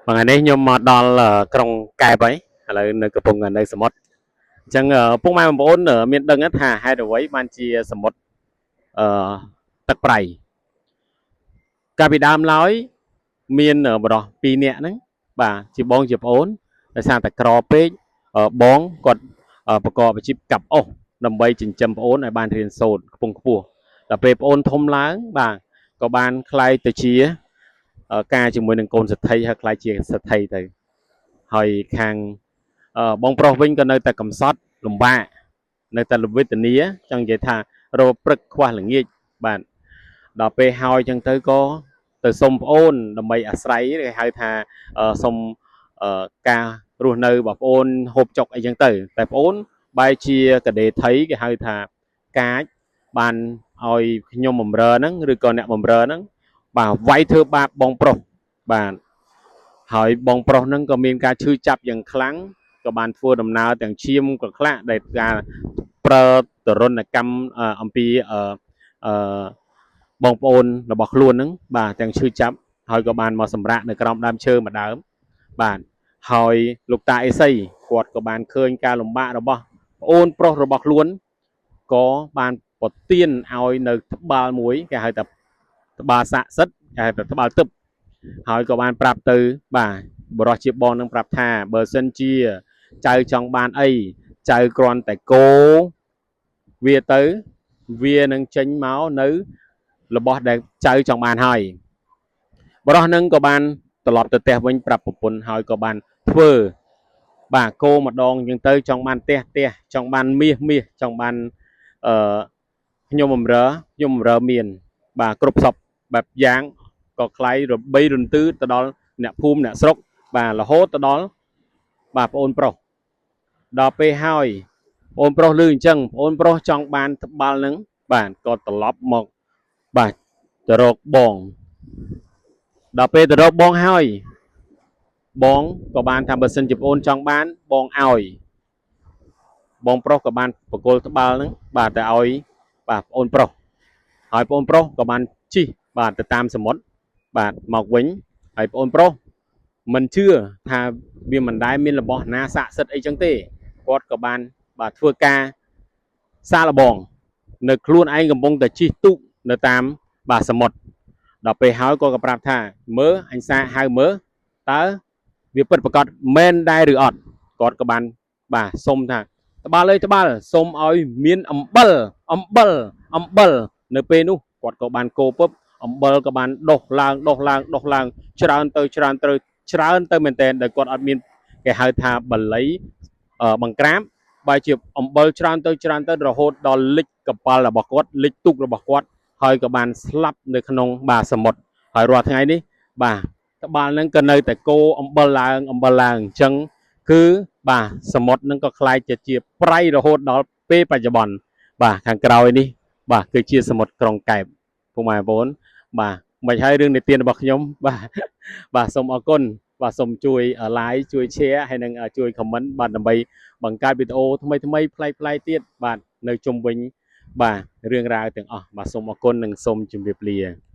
ថ្ងៃនេះខ្ញុំមកដល់ក្រុងកែបហើយឥឡូវនៅកំពុងនៅសមុទ្រអញ្ចឹងពុកម៉ែបងប្អូនមានដឹងថាហេតុអ្វីបានជាសមុទ្រអឺទឹកប្រៃកាលពីដើមឡើយមានបុរស2នាក់ហ្នឹងបាទជាបងជាប្អូនដោយសារតែក្រពេកបងគាត់ប្រកបអាជីពកាប់អុសដើម្បីចិញ្ចឹមប្អូនឲ្យបានរៀនសូត្រខ្ពង់ខ្ពស់ដល់ពេលប្អូនធំឡើងបាទក៏បានក្លាយទៅជាការជាមួយនឹងកូនសេដ្ឋីហើយក្លាយជាសេដ្ឋីទៅហើយខាងបងប្រុសវិញក៏នៅតែកំសត់លំបាកនៅតែលវេទនាចង់និយាយថារកព្រឹកខ្វះល្ងាចបាទដល់ពេលហើយចឹងទៅក៏ទៅសុំប្អូនដើម្បីអាស្រ័យគេហៅថាសុំការរស់នៅរបស់ប្អូនហូបចុកអីចឹងទៅតែប្អូនបែរជាកដេថៃគេហៅថាកាចបានឲ្យខ្ញុំបំរើហ្នឹងឬក៏អ្នកបំរើហ្នឹងបាទវាយធ្វើបាបបងប្រុសបាទហើយបងប្រុសហ្នឹងក៏មានការឈឺចាប់យ៉ាងខ្លាំងក៏បានធ្វើដំណើរទាំងឈាមក៏ខ្លះដែលការប្រើទរណកម្មអំពីអឺអឺបងប្អូនរបស់ខ្លួនហ្នឹងបាទទាំងឈឺចាប់ហើយក៏បានមកសម្រាកនៅក្រោមដើមឈើមួយដើមបាទហើយលោកតាអេសីគាត់ក៏បានឃើញការលំបាករបស់ប្អូនប្រុសរបស់ខ្លួនក៏បានប្រទានឲ្យនៅត្បាល់មួយគេហៅថាត្បាល់ស័ក្តិសិទ្ធិគេហៅថាត្បាល់ទឹកហើយក៏បានប្រាប់ទៅបាទបរិសជាបងនឹងប្រាប់ថាបើសិនជាចៅចង់បានអីចៅគ្រាន់តែគោវាទៅវានឹងចេញមកនៅរបស់ដែលចៅចង់បានហើយបរិសនឹងក៏បានត្រឡប់ទៅផ្ទះវិញប្រាប់ប្រពន្ធហើយក៏បានធ្វើបាទគោម្ដងអញ្ចឹងទៅចង់បានផ្ទះផ្ទះចង់បានមាសមាសចង់បានអឺខ្ញុំបំរើខ្ញុំបំរើមានបាទគ្រប់សពបែបយ៉ាងក៏ក្លាយរបីរន្ទឺទៅដល់អ្នកភូមិអ្នកស្រុកបាទរហូតទៅដល់បាទប្អូនប្រុសដល់ពេលហើយប្អូនប្រុសឮអញ្ចឹងប្អូនប្រុសចង់បានត្បាល់ហ្នឹងបាទក៏ត្រឡប់មកបាទទៅរកបងដល់ពេលទៅរកបងហើយបងក៏បានថាបើសិនជាប្អូនចង់បានបងឲ្យបងប្រុសក៏បានបកគលត្បាល់ហ្នឹងបាទទៅឲ្យបាទប្អូនប្រុសហើយប្អូនប្រុសក៏បានជិះបាទទៅតាមសមុទ្របាទមកវិញហើយប្អូនប្រុសមិនជឿថាវាមិនដែលមានរបស់ណាស័ក្តិសិទ្ធិអីចឹងទេគាត់ក៏បានបាទធ្វើការសាកល្បងនៅខ្លួនឯងកំពុងតែជិះទូកនៅតាមបាទសមុទ្រដល់ពេលហើយគាត់ក៏ប្រាប់ថាមើលអញសាកហៅមើលតើវាពិតប្រាកដមែនដែរឬអត់គាត់ក៏បានបាទសុំថាត្បាល់អើយត្បាល់សុំឲ្យមានអំបិលអំបិលអំបិលនៅពេលនោះគាត់ក៏បានកោពឹបអំបិលក៏បានដុះឡើងដុះឡើងដុះឡើងច្រើនទៅច្រើនទៅច្រើនទៅមែនតែនដែលគាត់អត់មានគេហៅថាបល័យបង្ក្រាបបែរជាអំបិលច្រើនទៅច្រើនទៅរហូតដល់លិចកប៉ាល់របស់គាត់លិចទូករបស់គាត់ហើយក៏បានស្លាប់នៅក្នុងបាទសមុទ្រហើយរាល់ថ្ងៃនេះបាទត្បាល់ហ្នឹងក៏នៅតែគោអំបិលឡើងអំបិលឡើងអញ្ចឹងគឺបាទសមុទ្រហ្នឹងក៏ក្លាយទៅជាប្រៃរហូតដល់ពេលបច្ចុប្បន្នបាទខាងក្រោយនេះបាទគឺជាសមុទ្រក្រុងកែបពុកម៉ែបងប្អូនបាទមិនហើយរឿងនិទានរបស់ខ្ញុំបាទបាទសូមអរគុណបាទសូមជួយ like ជួយ share ហើយនិងជួយ comment បាទដើម្បីបង្កើតវីដេអូថ្មីថ្មីប្លែកៗទៀតបាទនៅជុំវិញបាទរឿងរ៉ាវទាំងអស់បាទសូមអរគុណនិងសូមជម្រាបលា។